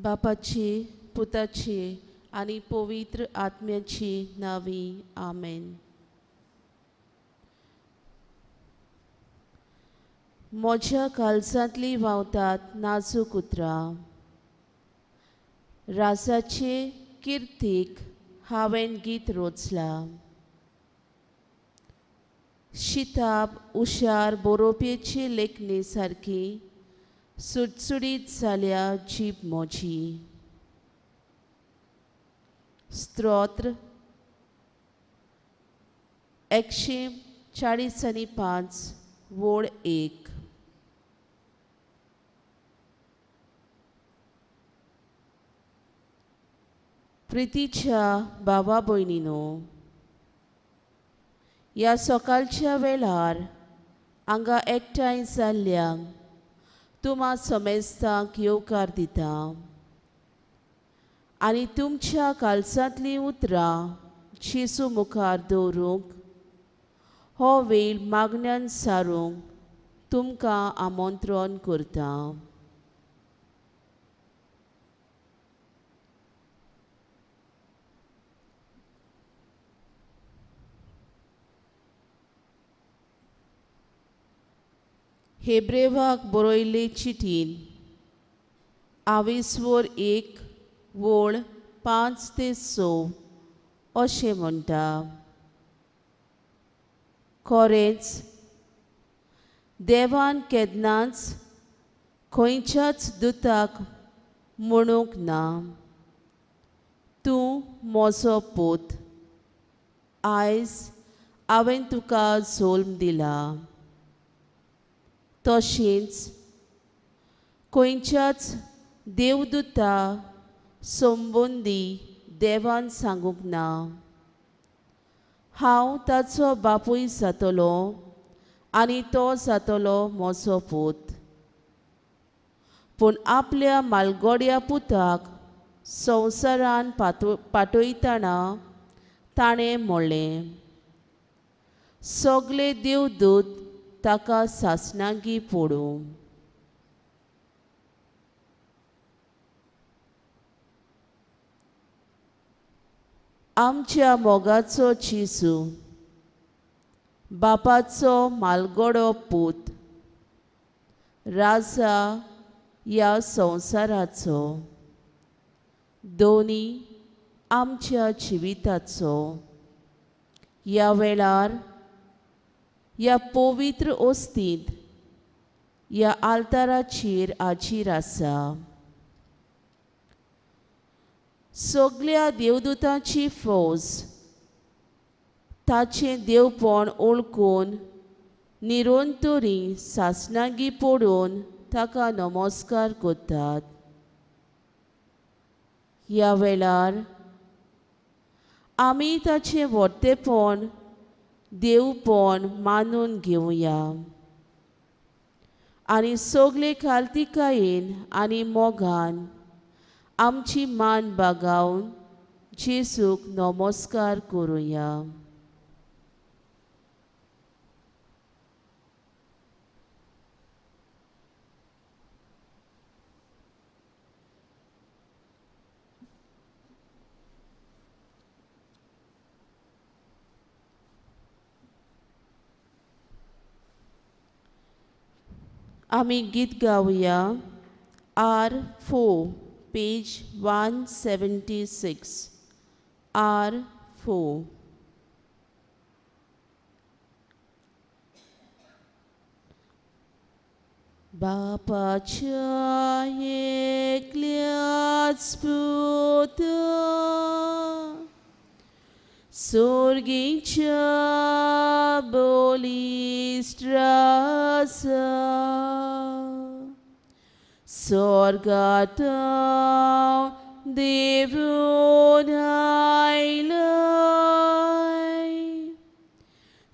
बापाची पुताची आनी पवित्र आत्म्याची नावी आमेन. म्हज्या काळजांतली व्हांवतात नाजूक उतरां, राजाचे किर्तीक हांवें गीत रचलां. शिताब हुशार बरोवप्याची लेखणी सारकी सुटसुटीत जाल्या जीब म्हजी. स्तोत्र 145 वळ 1. प्रितीच्या भावा भयणीनो, ह्या सकाळच्या वेळार हांगा एकठांय जाल्ल्यांक तुमा समेस्तांक येवकार दिता आनी तुमच्या काळजांतलीं उतरां जेजू मुखार दवरूंक हो वेळ मागण्यान सारूंक तुमकां आमंत्रण करता. हेब्रेवाक बरयल्ले चिटीन आविस्वोर 1 वळ 5 ते 6 अशें म्हणटा, खरेंच देवान केन्नाच खंयच्याच दुताक म्हणूंक ना, तूं म्हजो पूत, आयज हांवें तुका जल्म दिला. तशेंच खंयच्याच देवदूता संबंदी देवान सांगूंक ना, हांव ताचो बापूय जातलो आनी तो जातलो म्हजो पूत. पूण आपल्या मालगोड्या पुताक संवसारान पाठयतना ताणें म्हणलें, सगळे देवदूत ताका सासणांगी पडूं. आमच्या मोगाचो जेजू, बापाचो मालगडो पूत, राजा ह्या संवसाराचो, दोनी आमच्या जिविताचो, ह्या वेळार ह्या पवित्र ओस्तींत ह्या आल्ताराचेर हाजीर आसा. सगल्या देवदूतांची फौज ताचें देवपण ओळखून निरंतरी सासणांगी पडून ताका नमस्कार करतात. ह्या वेळार आमी ताचें व्हडतेपण देवपण मानून घेवया आनी सगळे खालतिकायेन आनी मोगान आमची मान बागावन जेजूक नमस्कार करुया. आमी गीत गावया R4 page 176 R4. बापाच्या एकल्याच पुता सोर्गीच्या बलिश्ट राजा स्वर्गांत देवून आयलाय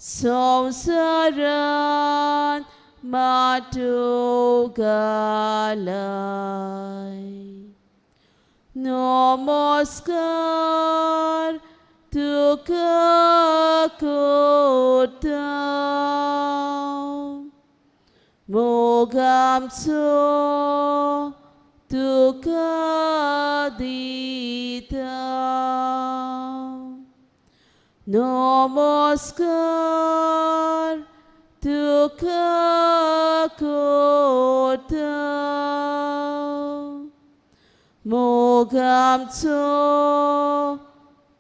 संवसारांत माटो घालाय. नमस्कार तुका करता मोगामचो तुका दिता. नमस्कार तुका करता मोगामचो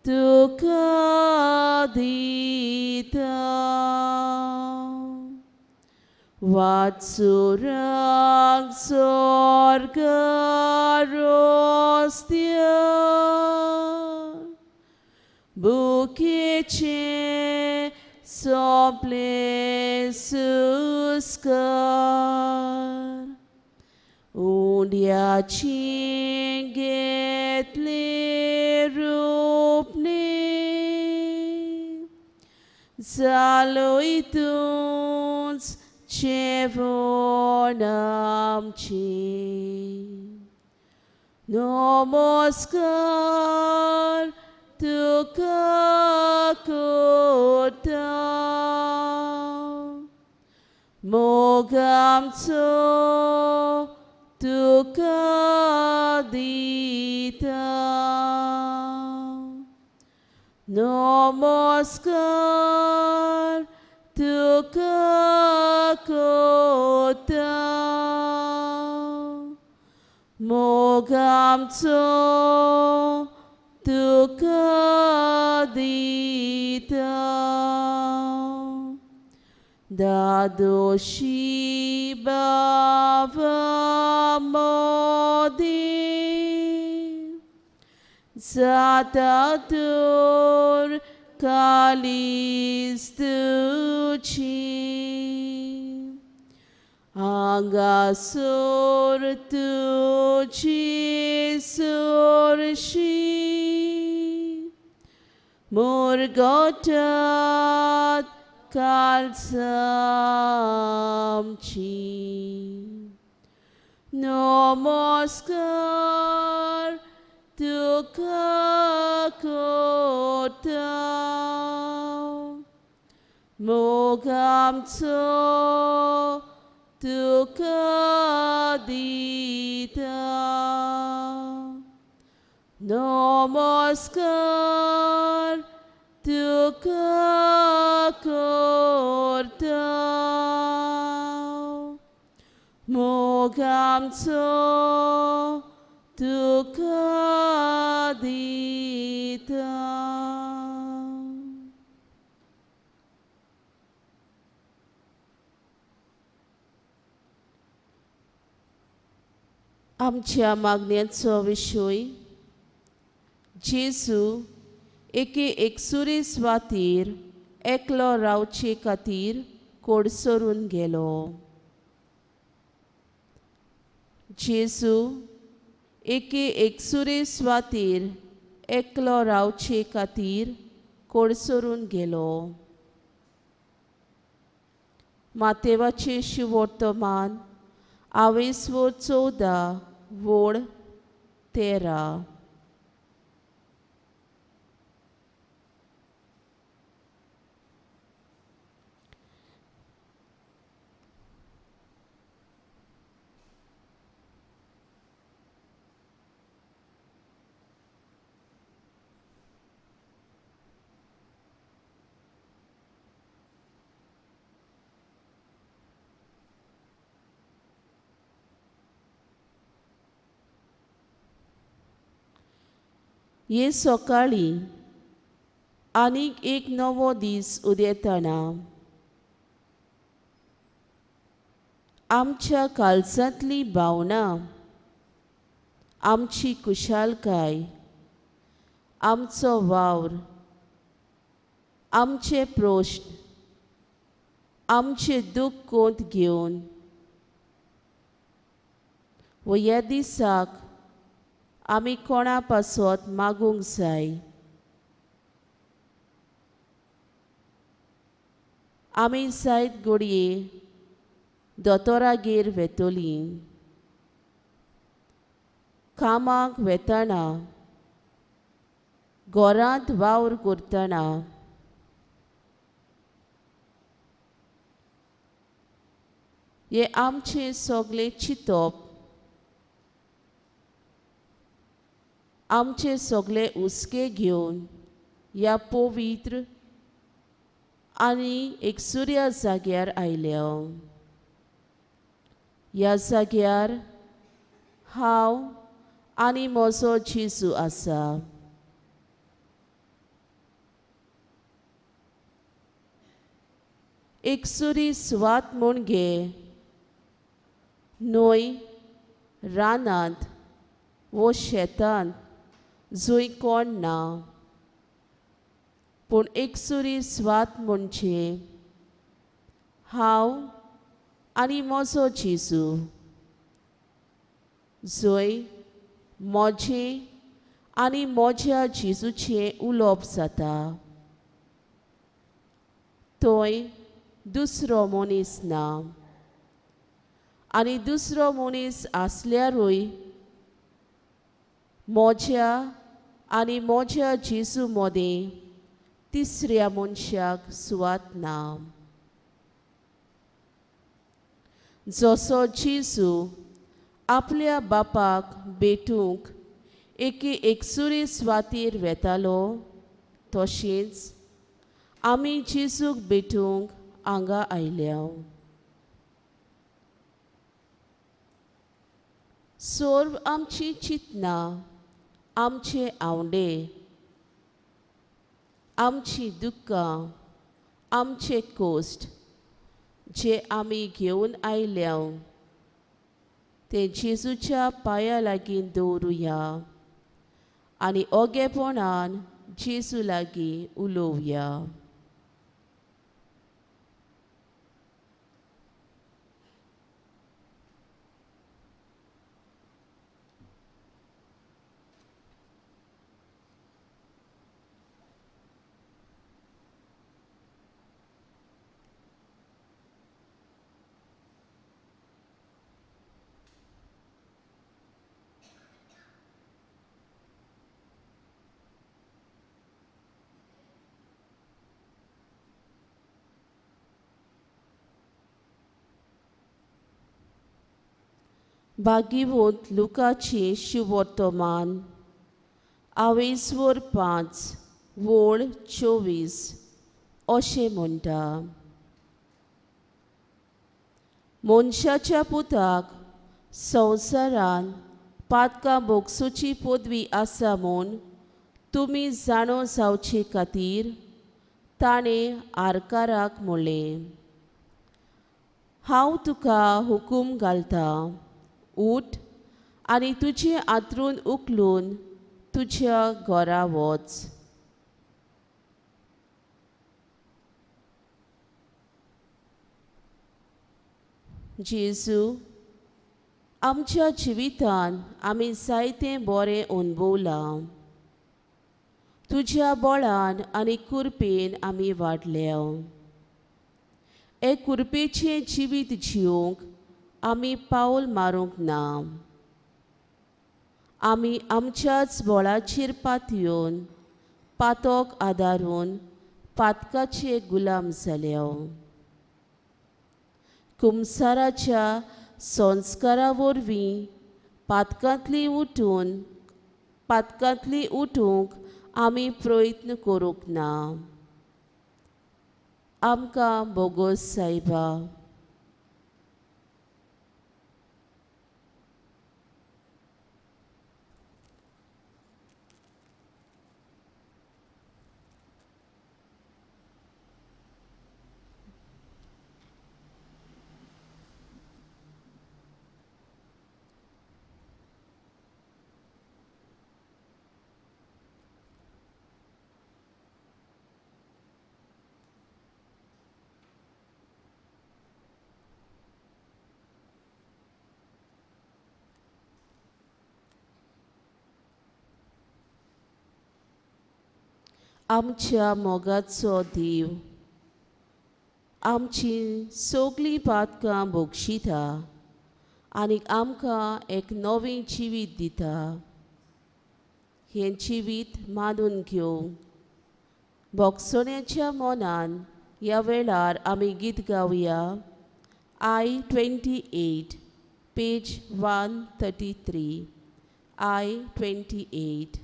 तुका दिता. वाचुराक स्वर्गा रस्त्यार बुकेचे सोंपले सुस्कार उंड्याची घेतले रूपने जालोय तूंच जेवण आमचें. नमस्कार तुका करता मोगामचो तुका दिता. नमस्कार तुका करता मोगामचो तुका दिता. दादोशी बाबा मोदी जाता तर कालीस तुजी हांगासर तुजी सरशी मुरगोटात कालसामची. नमस्कार तुका करता मोगामचो तुका दिता. नमस्कार तुका करता मोगामचो तुका दिता. आमच्या मागण्याचो विशय जेजू एके एकसुरे स्वातीर एकलो रावचे खातीर कोडसरून गेलो. जेजू एके एकसुरे स्वातीर एकलो रावचे खातीर कोडसरून गेलो. मातेवाचे शिवर्तमान आवेसवो 14 वोड 13. हे सकाळी आनीक एक नवो दीस उदेतना आमच्या काळजांतली भावना, आमची कुशालकाय, आमचो वावर, आमचे प्रश्न, आमचे दूख कोंत घेवन व ह्या दिसाक आमी कोणा पासत मागूंक जाय. आमी जायत घडये दोतोरागेर वेतलीं, कामाक वेतना, घरांत वावर करतना, हें आमचें सगळें चिंतप आमचे सगळे हुस्के घेवन ह्या पवित्र आनी एकसुऱ्या जाग्यार आयल्या. ह्या जाग्यार हांव आनी म्हजो जेजू आसा. एकसुरी सुवात म्हूण घे न्हय रानांत वो शेतांत जंय कोण ना, पूण एकसुरी सुवात म्हणजे हांव आनी म्हजो जेजू, जंय म्हजें आनी म्हज्या जेजूचें उलोवप जाता. थंय दुसरो मनीस ना आनी दुसरो मनीस आसल्यारूय म्हज्या आनी म्हज्या जेजू मदीं तिसऱ्या मनशाक सुवात ना. जसो जेजू आपल्या बापाक भेटूंक एके एकसुरी सुवातेर वेतालो, तशेंच आमी जेजूक भेटूंक हांगा आयल्या. सर्व आमची चिंतनां, आमचे आंवडे, आमची दुख्खां, आमचे कोश्ट जे आमी घेवन आयल्या ते जेजूच्या पांया लागीं दवरुया आनी ओगेपणान जेजू लागीं उलोवया. भागीवंत लुकाची शुवर्तमान आवेस्वर 5 वळ 24 अशें म्हणटा, मनशाच्या पुताक संवसारान पातकां भोगसुची पदवी आसा म्हूण तुमी जाणो जावचे खातीर ताणें आरकाराक म्हणलें, हांव तुका हुकूम घालतां, उठ आनी तुजें आतरून उखलून तुज्या घरा वच. जेजू, आमच्या जिवितान आमी जायतें बरें अणभवलां. तुज्या बळान आनी कुरपेन आमी वाडल्या. हे कुरपेचें जिवीत जिवंक आमी पावल मारूंक ना. आमी आमच्याच बळाचेर पातयेवन पातोक आदारून पातकाचे गुलाम जाल्या. कुमसाराच्या संस्कारा वरवीं पातकांतली उठूंक आमी प्रयत्न करूंक ना. आमकां बोगोस सायबा. आमच्या मोगाचो देव आमची सगळीं पातकां बक्षिता आनी आमकां एक नवें जिवीत दिता. हें जिवीत मानून घेवंक भोगसण्याच्या मनान ह्या वेळार आमी गीत गावया. I 28 page 133. I-28.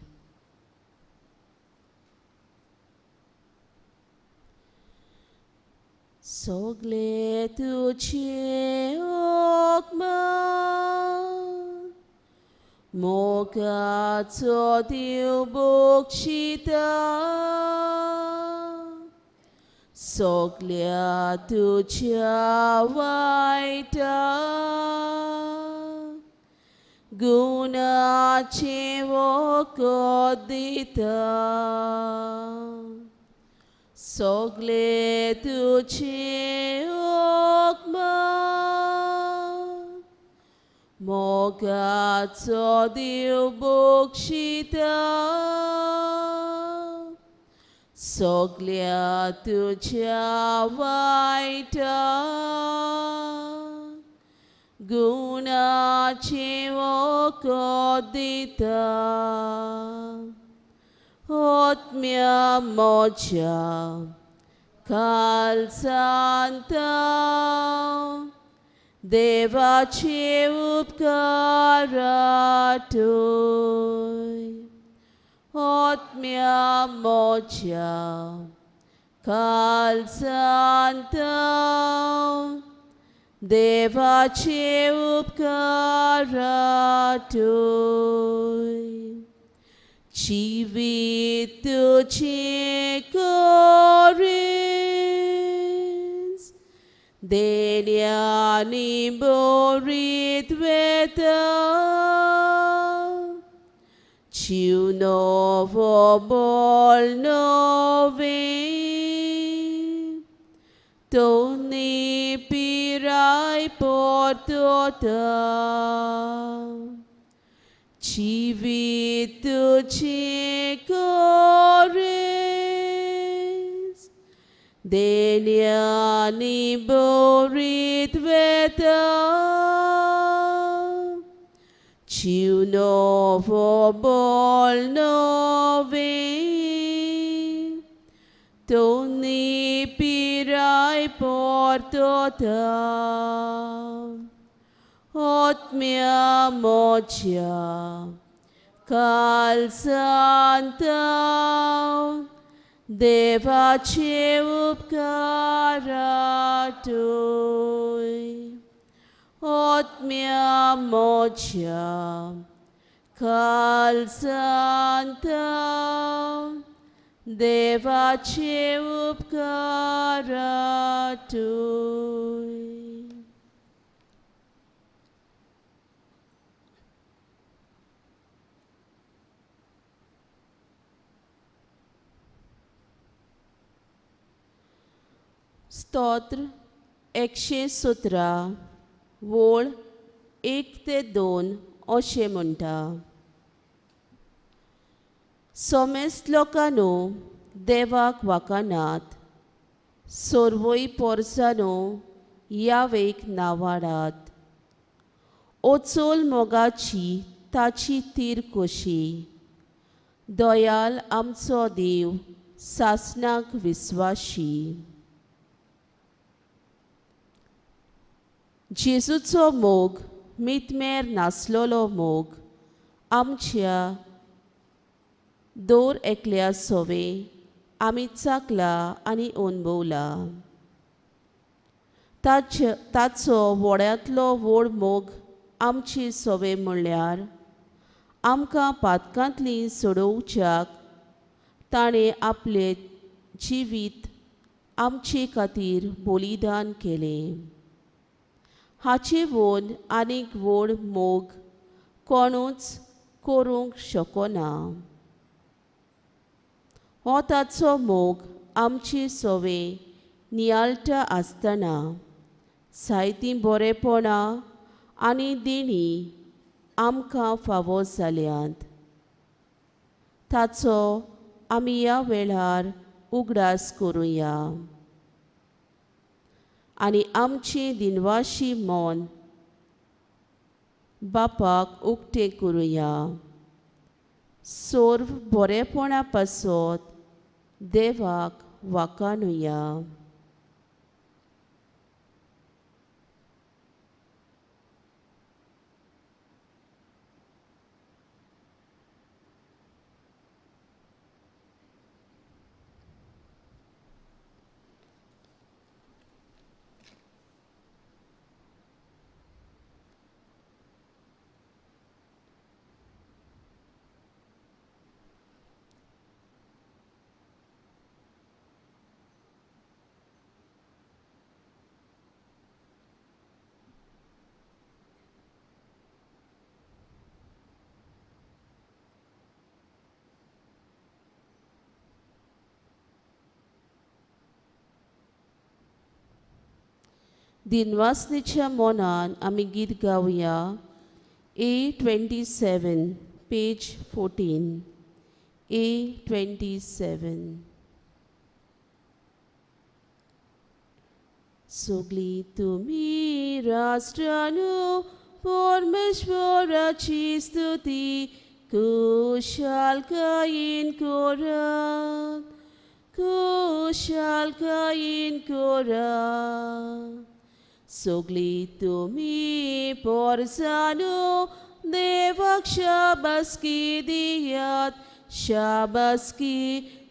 सगळे तुझे ओकमान मोगाचो देव बक्षिता सगळ्या तुझ्या वायटा गुणाचें वखद दिता सगळे तुझे ओकमान मोगाचो देव बक्षिता सगळ्या तुझ्या वायटा गुणाचें वखद दिता आत्म्या म्हज्या कालसांता देवाचे उपकार आठय आत्म्या म्हज्या कालसांता देवाचे उपकार आठय जिवीत तुझें करीस देण्यांनी बरीत वेता जीव नवो बोल नवें तोनी पिराय परतता जिवीत तुझें करीस देण्यांनी बरीत वेता जीव नवो बोल नवें तोनी पिराय परतता आत्म्या म्हज्या कालसांता देवाचे उपकार आठय आत्म्या म्हज्या कालसांता देवाचे उपकार आठय. स्तोत्र 117 वोळ 1 ते 2 अशें म्हणटा. सोमेस्त लोकांनो देवाक वाकानात सर्वय पोरसानो यावेक नावाडात ओचोल मोगाची ताची तीर कशी दयाल आमचो देव सासणाक विस्वाशी. जेजूचो मोग मितमेर नासलेलो मोग आमच्या दर एकल्या सोवे आमी चाकला आनी अणभवला. ताचो व्हड्यांतलो व्हड मोग आमची सोवे म्हणल्यार आमकां पातकांतली सोडोवच्याक ताणें आपलें जिवीत आमचे खातीर बलिदान केलें. हाचे वोन आनीक व्हड मोग कोणूच करूंक शकना. हो ताचो मोग आमची सोवे नियाळटा आसतना जायतीं बरेपणां आनी देणी आमकां फावो जाल्यांत. ताचो आमी ह्या वेळार उगडास करुया आनी आमची दिनवाशी मन बापाक उक्तें करुया. सर्व बरेपणा पासत देवाक वाकानुया. दिनवासनेच्या मनान आमी गीत गावया. A27 page 14. A27. सगळीं तुमी राष्ट्रानू परमेश्वराची स्तुती कुशालकायेन करात, कुशालकायेन करात. सगळीं तुमी पोरसानू देवाक शाबासकी दियात, शाबासकी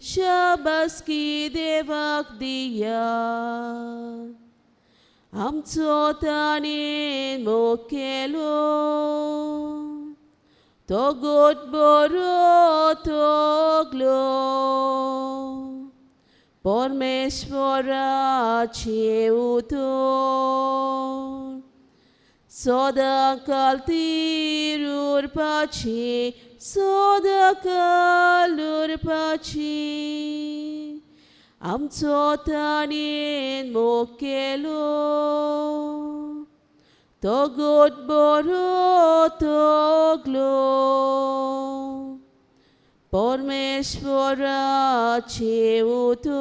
शाबासकी देवाक दियात. आमचो ताणें मोग केलो तो गोट बरो तोगलो, परमेश्वराचें उतर सदां काल तीर उरपाचें, सदां काल उरपाचें. आमचो ताणें मोग केलो तो गोट बरो तोगलो, परमेश्वराचें उतर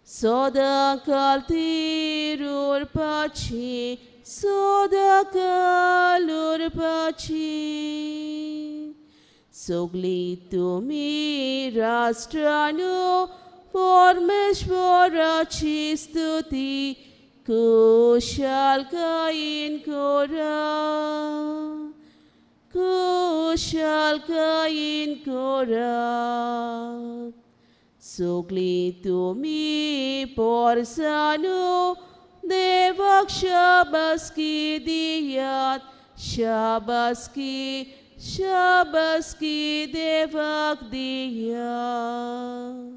सदां काल तीर उरपाचें, सदां काल उरपाचें. सगळीं तुमी राष्ट्रानू परमेश्वराची स्तुती कुशालकायेन करात, कुशालकायेन करात. सगळीं तुमी पोरसानू देवाक शाबासकी दियात, शाबासकी शाबासकी देवाक दियात.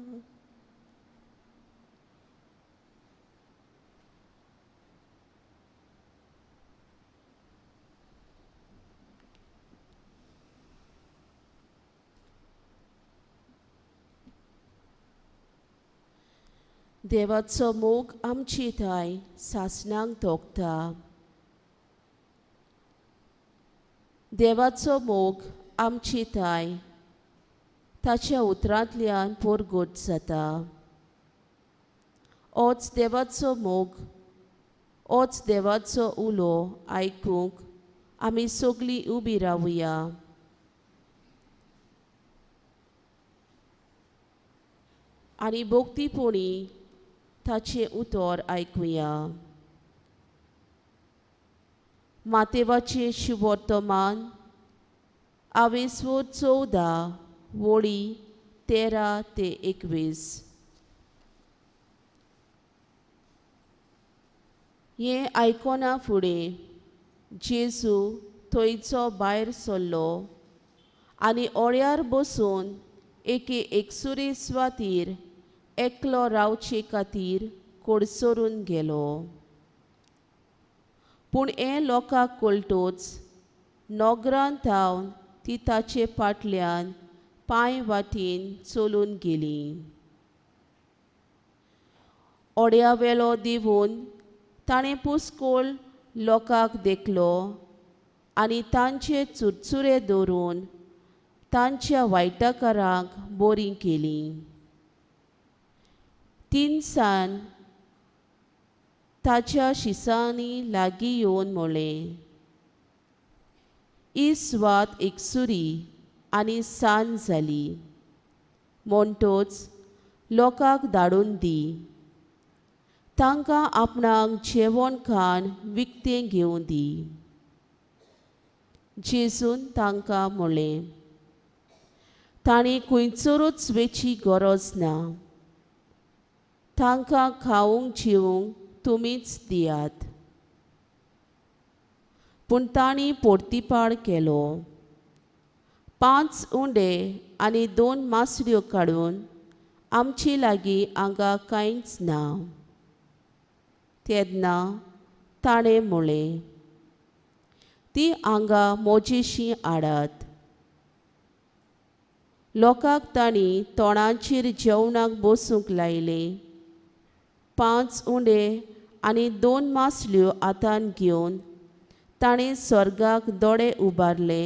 देवाचो मोग आमची थाय सासणांक तोखता. देवाचो मोग आमची थाय ताच्या उतरांतल्यान परगट जाता. ओच देवाचो मोग, ओच देवाचो उलो आयकूंक आमी सगळीं उबी रावया. आनी भक्तीपणी ताचें उतर आयकुया. मातेवाचें शुभवर्तमान आवेसवो 14 वळी 13 ते 21. हें आयकना फुडें जेजू थंयचो भायर सरलो आनी ओळ्यार बसून एके एकसुरे स्वातीर एकलो रावचे खातीर कोडसरून गेलो. पूण हें लोकांक कळटच नोगरांत थावन ती ताचे फाटल्यान पांय वाटेन चलून गेली. ओड्या वेलो देंवून ताणें पुस्कोळ लोकांक देखलो आनी तांचे चुरचुरे दवरून तांच्या वायटकारांक बरीं केलीं. तिनसान ताच्या शिसांनी लागीं येवन म्हणलें, ही सुवात एकसुरी आनी सांज जाली, म्हणटच लोकांक धाडून दी, तांकां आपणाक जेवण खाण विकतें घेवं दी. जेजून तांकां म्हणलें, तांणी खंयसरूच वेची गरज ना, तांकां खावंक जेवंक तुमीच दियात. पूण तांणी पोर्तिपाळ केलो. 5 उंडे आनी 2 मासड्यो काडून आमचे लागीं हांगा कांयच ना. तेन्ना ताणें म्हणलें, ती हांगा मोजेशी हाडात. लोकांक तांणी तोंडाचेर जेवणाक बसूंक लायलें. 5 उंडे आनी 2 मासल्यो हातान घेवन ताणें स्वर्गाक दोळे उबारले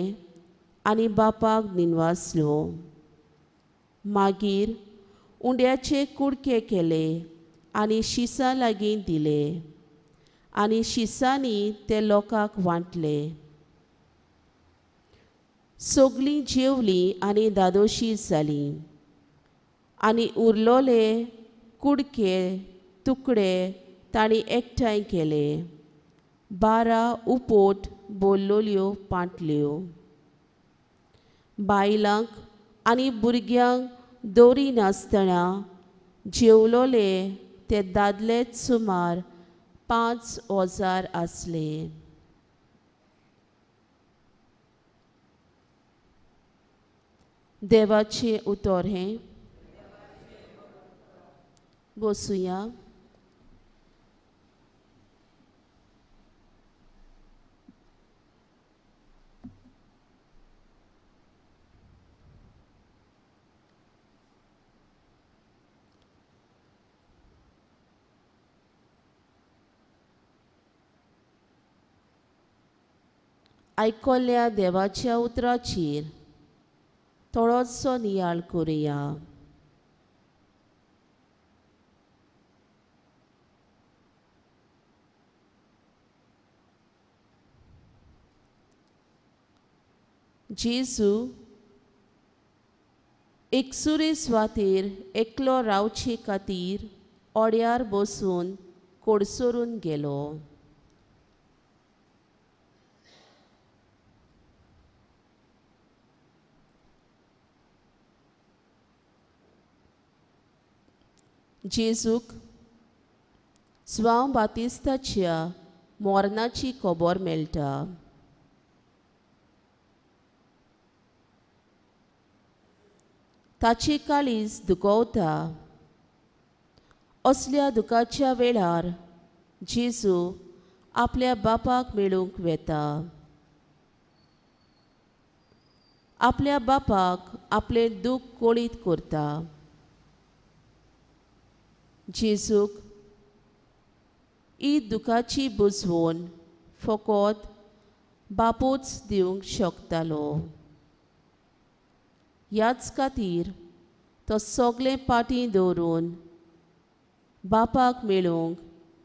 आनी बापाक निवासलो. मागीर उंड्याचे कुडके केले आनी शिसां लागीं दिले आनी शिसांनी ते लोकांक वांटले. सगळीं जेवलीं आनी दादोशी जालीं आनी उरलोले कुडके तुकडे तांणी एकठांय केले. 12 उपोट बोल्लोल्यो पांटल्यो. बायलांक आनी भुरग्यांक दवरिनासतना जेवलोले ते दादले सुमार 5000 आसले. देवाचें उतर हें. बसुया. आयकल्या देवाच्या उतराचेर थोडोसो नियाळ करुया. जेजू एकसुरे स्वातेर एकलो रावचे खातीर ओड्यार बसून कोडसरून गेलो. जेजूक जुआंव बातिस्ताच्या मरणाची खबर मेळटा. ताची काळीज दुखवता. असल्या दुखाच्या वेळार जेजू आपल्या बापाक मेळूंक वेता. आपल्या बापाक आपलें दूख कळीत करता. जेजूक ही दुखाची बुजवण फकत बापूच दिवंक शकतालो. ह्याच खातीर तो सगळें पाटी दवरून बापाक मेळूंक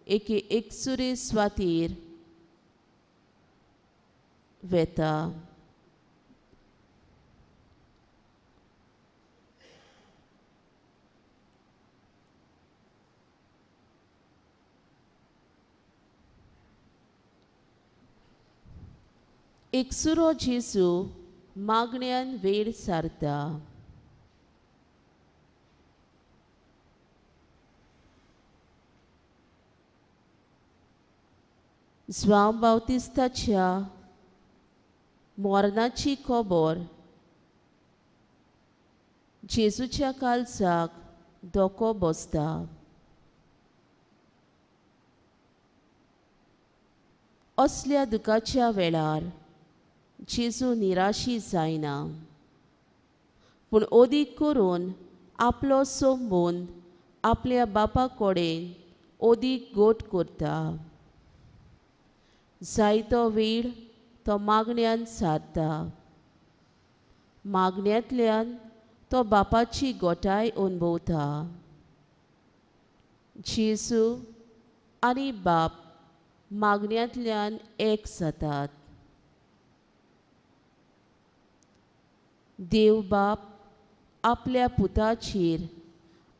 एके एकसुरे स्वातीर वेता. एकसुरो जेजू मागण्यान वेळ सारता. जुआंव बाप्तिस्ताच्या मरणाची खबर जेजूच्या काळजाक धोको बसता. असल्या दुखाच्या वेळार जेजू निराशी जायना, पूण ओदीक करून आपलो संबंद आपल्या बापा कडेन ओदीक गोट करता. जायतो वेळ तो मागण्यान सारता. मागण्यांतल्यान तो बापाची गोटाय अनुभवता. जेजू आनी बाप मागण्यांतल्यान एक जातात. देव बाप आपल्या पुताचेर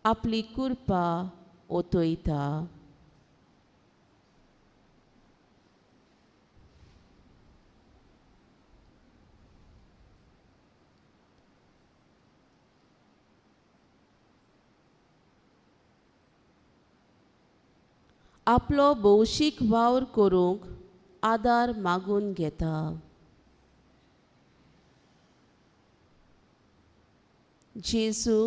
आपली कृपा ओतयता. आपलो भौशीक वावर करूंक आदार मागून घेता. जेजू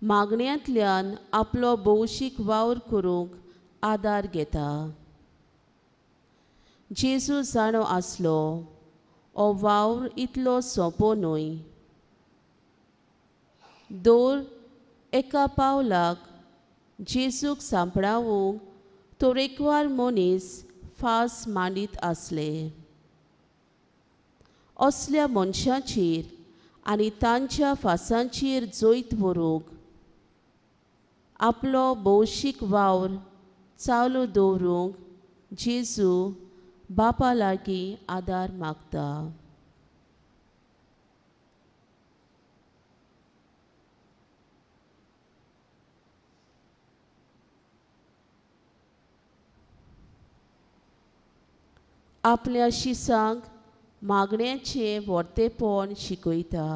मागण्यांतल्यान आपलो भौशीक वावर करूंक आदार घेता. जेजू जाणो आसलो हो वावर इतलो सोंपो न्हय. दर एका पावलाक जेजूक सांपडावंक तरेकवार मनीस फास मांडीत आसले. असल्या मनशाचेर आनी तांच्या फासांचेर जैत व्हरूंक आपलो भौशीक वावर चालू दवरूंक जेजू बापा लागीं आदार मागता. आपल्या शिसांक मागण्याचें व्हरतेपण शिकयता.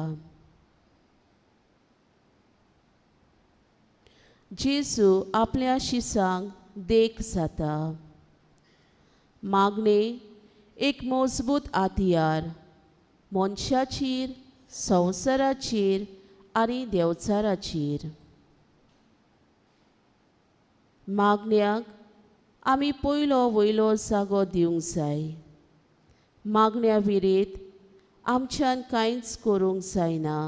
जेजू आपल्या शिसांक देख जाता. मागणें एक मजबूत आतियार मनशाचेर, संवसाराचेर आनी देवचाराचेर. मागण्याक आमी पयलो वयलो जागो दिवंक जाय. मागण्या विरीत आमच्यान कांयच करूंक जायना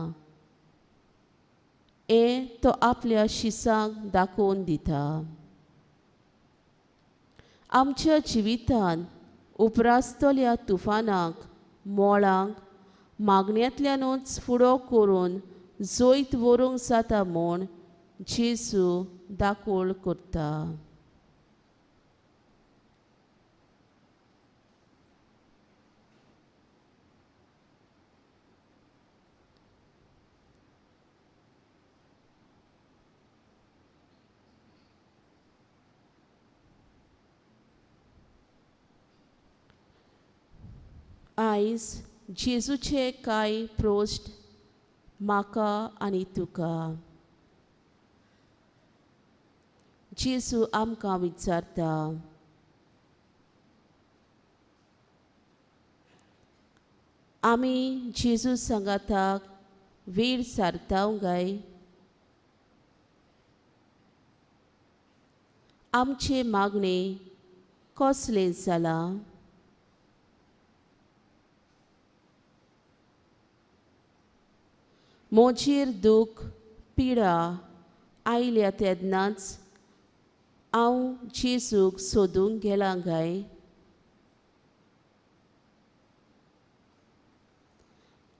हें तो आपल्या शिसांक दाखोवन दिता. आमच्या जिवितांत उपरासतल्या तुफानाक, मोळांक मागण्यांतल्यानूच फुडो करून जैत व्हरूंक जाता म्हूण जेजू दाखोळ करता. आयज जेजूचे कांय प्रश्न म्हाका आनी तुका. जेजू आमकां विचारता, आमी जेजू सांगाताक वेळ सारता काय? आमचे मागणे कसलें जालां? म्हजेर दूख पिडा आयल्या तेन्नाच हांव जेजूक सोदूंक गेलां काय?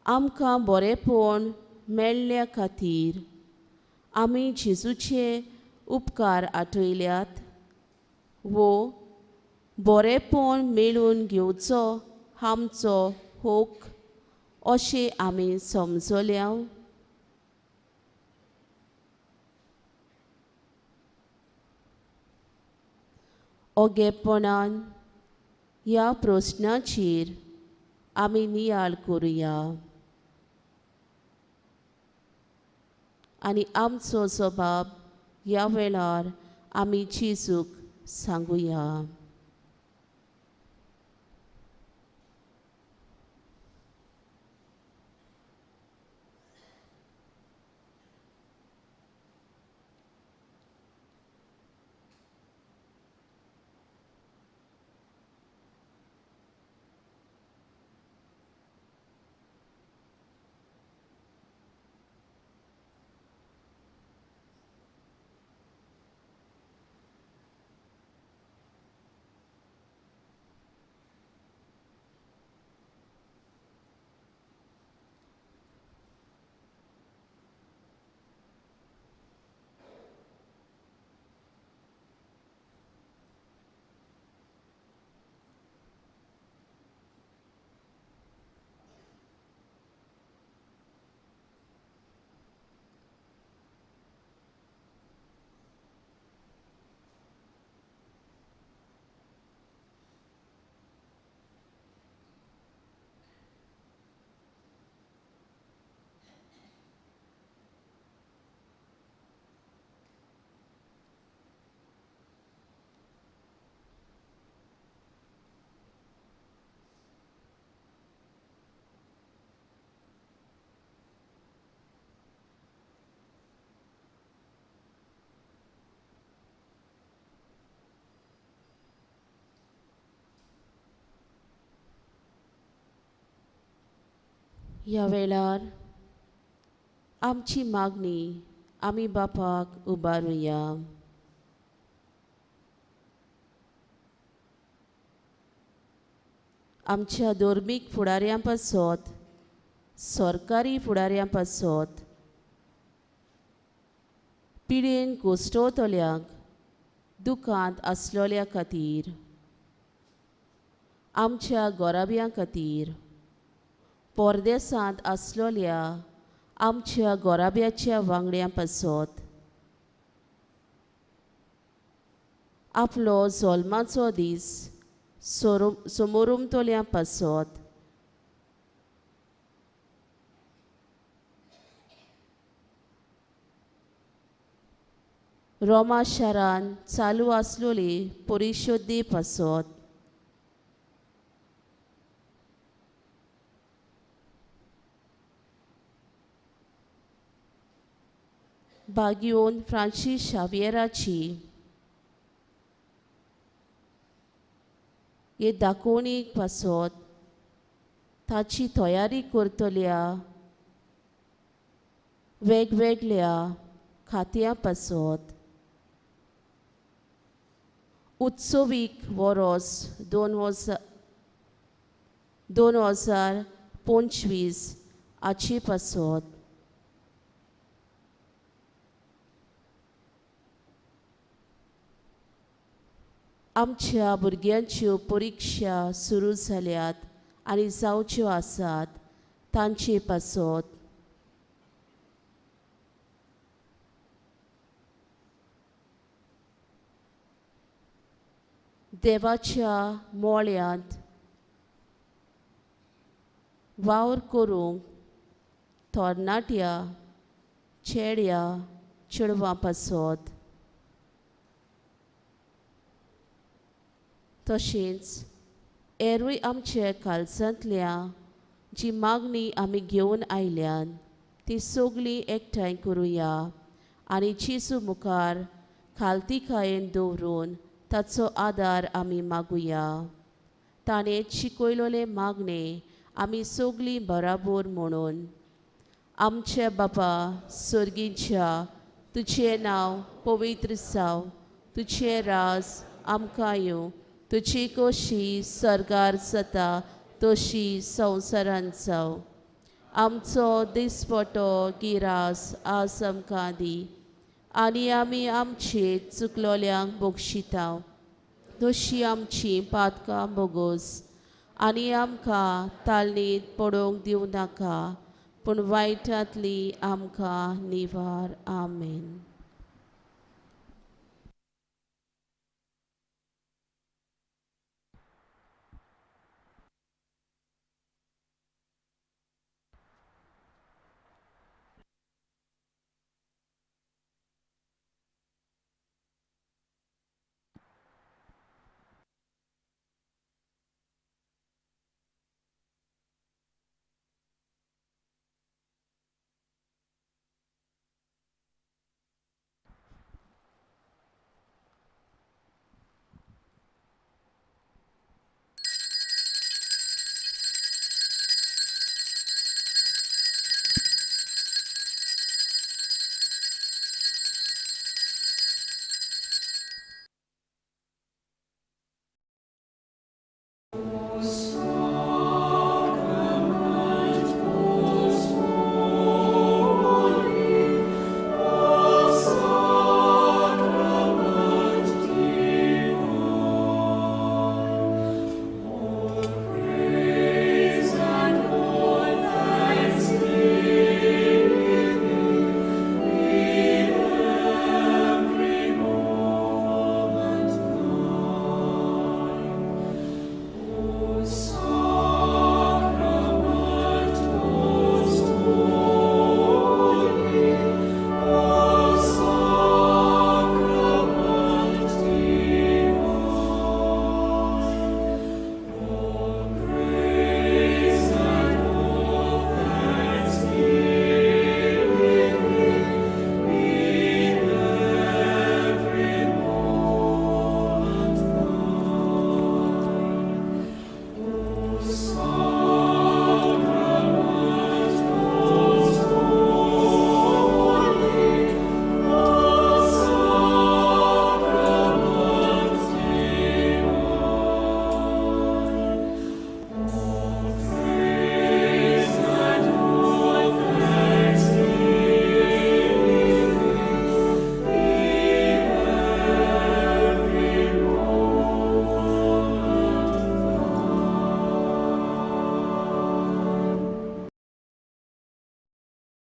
आमकां बरेंपण मेळ्ळ्या खातीर आमी जेजूचे उपकार आठयल्यात वो बरेंपण मेळून घेवचो आमचो हक अशें आमी समजल्या? ओगेपणान ह्या प्रस्नाचेर आमी नियाळ करुया आनी आमचो जबाब ह्या वेळार आमी जेजूक सांगुया. ह्या वेळार आमची मागणी आमी बापाक उबारुया. आमच्या धर्मीक फुडाऱ्यां पासत, सरकारी फुडाऱ्यां पासत, पिडेन कोश्टवतल्यांक, दुखांत आसलोल्या खातीर, आमच्या गोराब्यां खातीर, परदेसांत आसलोल्या आमच्या गोराब्याच्या वांगड्यां पासत, आपलो जल्माचो दीस समोरुमतल्या पासत, रोमा शारान चालू आसलोली परिशुद्धी पासत, बागियोन फ्रांसीस शावियराची हे दाखोवणीक पासत ताची तयारी करतल्या वेगवेगळ्या खात्यां पासत, उत्सवीक वरोस 2025 हाचे पासत, आमच्या भुरग्यांच्यो परिक्षा सुरू जाल्यात आनी जावच्यो आसात तांचे पासत, देवाच्या मोळ्यांत वावर करूंक तरणाट्या चेड्या चेडवां पासत, तशेंच एरूय आमच्या कालसांतल्या जी मागणी आमी घेवन आयल्यान ती सगळी एकठांय करुया आनी जेजू मुखार खालतीकायेन दवरून ताचो आदार आमी मागुया. ताणें शिकयलोले मागणे आमी सगळीं बराबर म्हणून, आमच्या बापा सर्गीच्या, तुजें नांव पवित्र जावं, तुजें राज आमकां येवं, तुजी कशी सर्गार जाता तशी संवसारांत जावं. आमचो दिसपटो गिरास आज आमकां दी आनी आमी आमचे चुकलोल्यांक बक्षिता तशी आमची पातकां बोगोस आनी आमकां तालनीत पडोवंक दिवं नाका, पूण वायटांतली आमकां निवार. आमेन.